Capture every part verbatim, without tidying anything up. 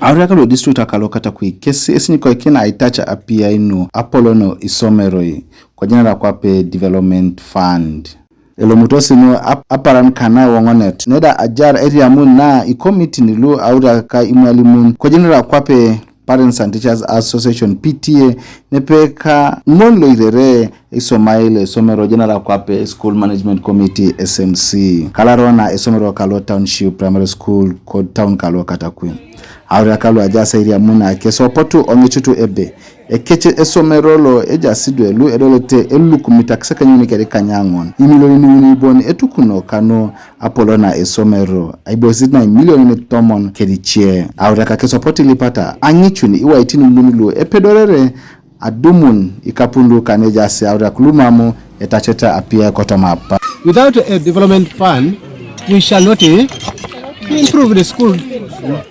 Auriak lo district akalo Katakwi kesi esinyikoikin aitacha apiai nu apolono isomeroi ko General Kwape Development Fund. Elomuto sinu ap-, aparan kana wong'onet neda ajar eriamun na ikomitin lu auriaka imwalimun ko General Kwape Parents and Teachers Association, P T A, nepeka ng'on loirere isomai le somero General Kwape School Management Committee, S M C. Kalarona esomero kalo Township Primary School ko town kalo Katakwi. Auriak lu ajas eriamun na kesopotu ong'ichutu ebe ekeche esomero lo ejasidwe lu edolete elukumit akisekenyuni keri kanyang'on imilionini uni bon etukuno kano apolona esomero aibosit na imilionini tomon kerichie. Auriak kesopoti lipata ang'ichun iwaitin uni lu epedorere adumun ikapun lu kane ejasi auriak lu mamu etacheta apiai kotoma apak. Without a development fund, we shall not, eh, improve the school.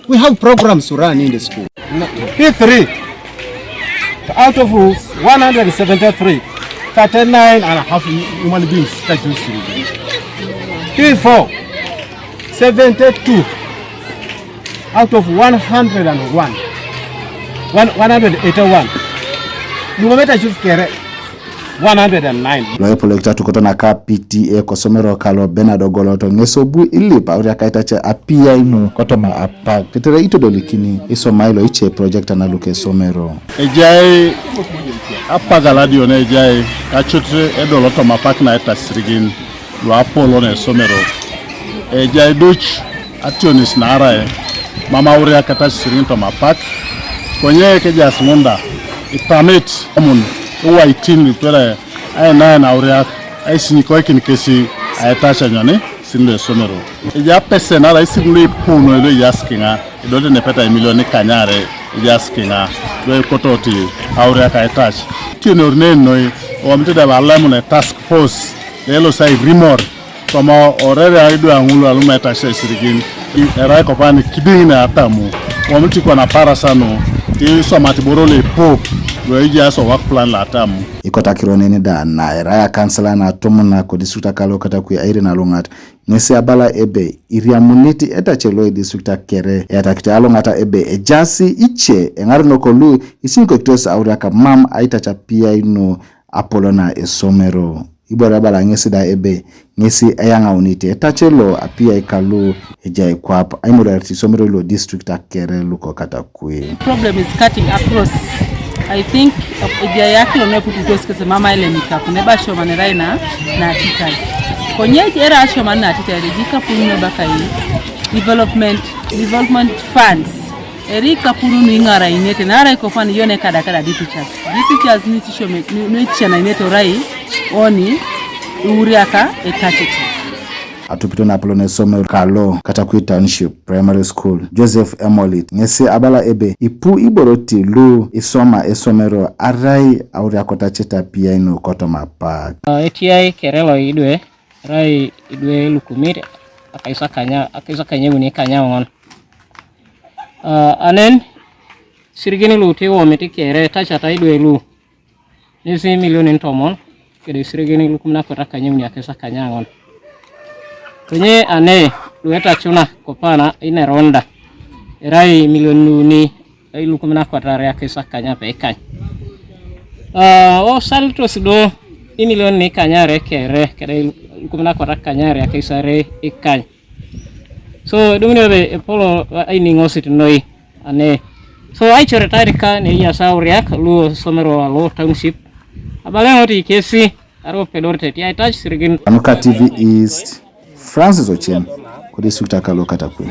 We have programs to run in the school. P three, out of one hundred seventy-three, thirty-nine and a half human beings touch this school. P four, seventy-two out of one hundred and one, one, one hundred eighty-one. Lugo meta chus kere one hundred and nine. Lo epolokita tukoto naka P T A kosomero kalo Bernard Ogoloto ng'esobu ilip auriak aitacha apiai nu kotoma apak. Tetere itodolikini isomai lo iche project analuke somero. Ejai apak aladio na ejai kachut edol otoma apak na aitacha isirigin lu apolon esomero. Ejai duch ationis naarai mam auriak etacha isirigin toma apak. Konye kejaas ng'unda itamit amun iwaitin lu kwere ainaen auriak aisinyikoikin kesi aitacha nyoni isirigin lu esomero. Ejai apesen naarai isirigin lu ipu noi lu ejaas king'a. Idolta enepeta imilioni kanyare ejaas king'a lu ekototi auriak aitacha. Tionor nenoi omitida balemun e task force lelo sai rimor toma orere aidua ng'ulu alum aitacha isirigin. I-, erai kopani kiding na atamu. Omitikwa na parasanu isomati boro le pop lo ejaas o work plan la atamu. Ikotakiro neni da na erai akansila na atomon nako district akalo Katakwi Irene Alung'at ng'esi abala ebe iriamunit etache lo district akere eatakite Alung'ata ebe ejasi iche eng'arunok lu isinyikokitos auriak mam aitacha apiai nu apolona esomero. Ibore abala ng'esi da ebe ng'esi eyang'aunit etache lo apiai kalu ejai kwap aimuriarit isomero lo district akere luko Katakwi. Problem is cutting across. I think ejai akilo nepukutos kese mama ile mikapu neba shoma nerai na, na titai. Konye era shoma na titai de jikapu nyo bakai development, development funds. Eri kapunu nu ing'ara inete nara ikofan yone kada kada di teachers. Di teachers ni tisho me, ni, ni tisha na inete orai oni uriaka etachete. Atupito na apolon esomero kalo Katakwi Township Primary School, Joseph Emolit ng'esi abala ebe ipu iboroti lu isoma esomero arai auriakota cheta piai nu kotoma apak. Uh, etiai kere lo idwe, erai idwe lukumit akaisakanya, akaisakanya uni kanya ong'on. Uh, anen sirigini lu tiwo miti kere tachata idwe lu nisi milionin tomon kede sirigini lu kumina kota kanya uni akaisakanya ong'on. Konye ane lu etachuna kopana ine ronda erai milionin uni ilukumin akwatare akisakany ape ikany. Uh, o saltos do imilion ni kanyare kere kere ilukumin akwatare kanyare akisare ikany. So dumuni obe epolo aining'osit noi ane. So aichore tarika ne iya sauriak lu somero alo township. Abale ng'oti kesi aro pedorte ti aitach sirigin. Anuka T V East, Francis Ochen, kodi sukta kalo Katakwi.